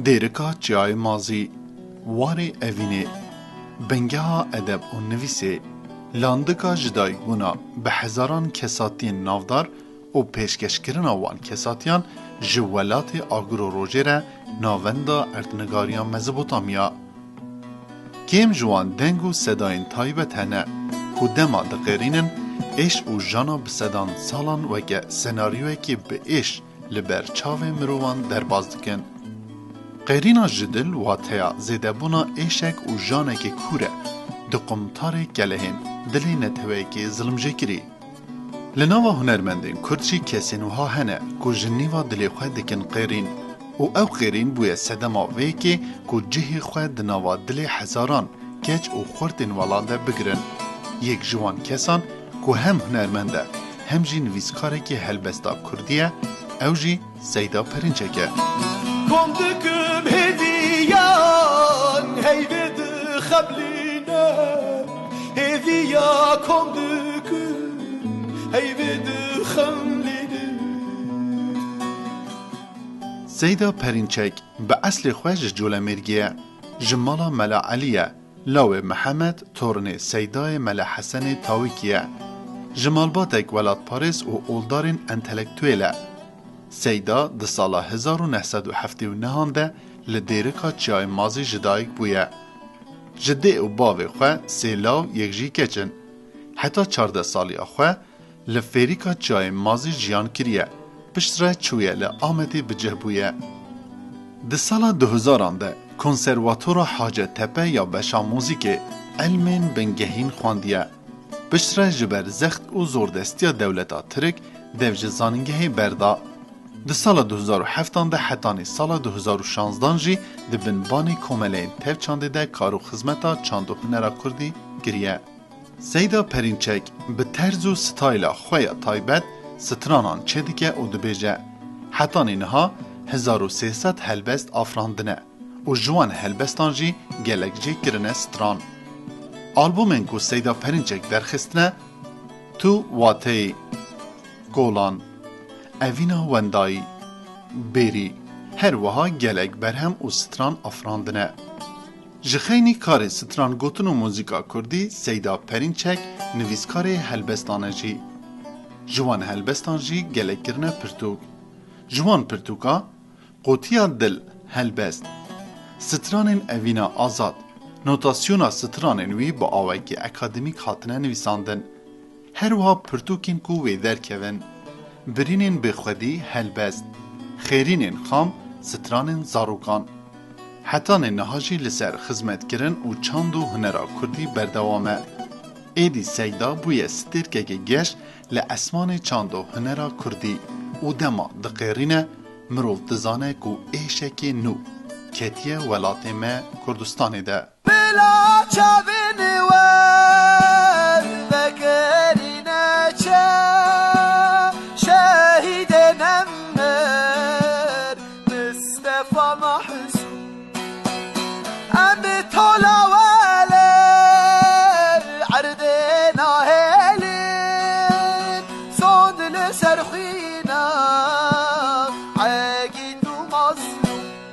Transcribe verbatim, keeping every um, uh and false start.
Dêrika Çiyayê Mazî, warê Evînê, bingeha edeb û nivîsê, landika ji dayikbûna bi hezaran kesatiyên navdar û pêşkeşkirina wan kesatiyan ji welatê agir û rojê re navenda erdnigariya Mezopotamya. Kêm ji wan deng û sedayên taybet hene ku dema diqêrînin, êş û jana bi sedan salan weke senaryoyekê bi êş li ber çavê mirovan derbas dikin. Qêrîna ji dil wateya zêdebûna êşek û janekê kûr e, di qumtarê kelehên dilê neteweyekê zilimjêkirî. Li nava hunermendên kurd jî kesên wiha hene ku ji nîva dilê xwe dikin qêrîn û ew qêrîn bûye sedema vê yekê ku cihê xwe di nava dilê hezaran keç û xurtên welat de bigirin. Yek ji wan kesan ku hem hunermend e hem jî nivîskarekî helbesta kurdî ye, ew jî Seyda Perînçek e. Kom dikim hêviyan, heyvê dixemlîne. Hêviya kom dikim, heyvê dixemlîne. Seyda Perînçek bi eslê xwe ji Colemêrgê ye. Ji mala Mela Elî ye. Lawê Mihemed, torinê Seydayê Mele Hesenê Tawîkî ye. Ji malbatek welatparêz û oldarên entelektuêl e. Seyda di sala hezar û neh sed û heftê û nehan de li Dêrika Çiyayê Mazî ji dayik bûye. Ji dê û bavê xwe sê law, yek jî keç in. Heta çardeh saliya xwe li Fêrîka Çiyayê Mazî jiyan kiriye, piştre çûye li Amedê bi cih bûye. Di sala du hezaran de Konservatora Hacettepe ya beşa muzîkê elmên bingehîn xwendiye. Piştre ji ber zext û zordestiya dewleta Tirk dev ji zanîngehê berda. Di sala du hezar û heftan de hetanî sala du hezar û şanzdan jî di bin banê Komeleyên Tevçandê de kar û xizmeta çand û hunera kurdî kiriye. Seyda Perînçek bi terz û stayla xwe ya taybet stranan çêdike û dibêje, hetanî niha hezar û sê sed helbest afirandine û ji wan helbestan jî gelek jê kirine stran. Albûmên ku Seyda Perînçek derxistine, Tu Wateyî, Kolan, Evîna Wendayî, Bêrî, her wiha gelek berhem û stran afirandine. Ji xeynî karê stran gotin û muzîka kurdî Seyda Perînçek nivîskarê helbestan e jî. Ji wan helbestan jî gelek kirine pirtûk. Ji wan pirtûka Qotiya Dil, helbest. Stranên Evîna Azad, notasyona stranên wî bi awayekî akademîk hatine nivîsandin. Her wiha pirtûkên ku wê derkevin. Birînên bêxwedî, helbest. Xêrînên xam, stranên zarokan. Hetanê niha jî li ser xizmetkirin û çand û hunera kurdî berdewam e. Êdî Seyda bûye stêrkeke geş li esmanê çand û hunera kurdî û dema diqêrîne, mirov dizane ku êşekê nû ketiye welatê me Kurdistanê de. Bila çavên we vegerîne çe, şehîdê nemir Mistefa Mahsûm.